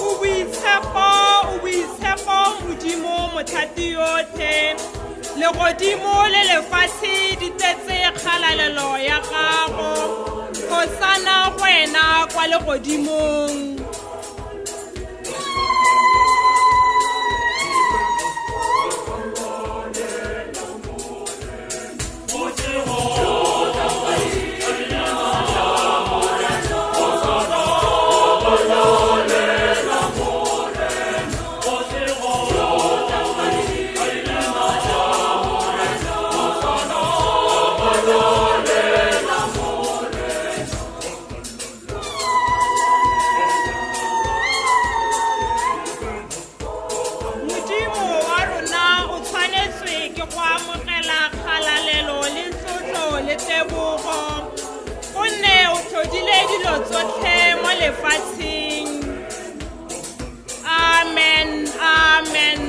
O boitshepo, o boitshepo, Modimo mothati yotlhe. Legodimo le lefatshe di tletse kgalalelo ya gago. Hosana go wena kwa legodimong. Modimo wa rona o tshwanetswe ke go amogela kgalalelo le tlotlo le tebogo, gonne o tlhodile dilo tsotlhe mo lefatsheng. Amen, amen.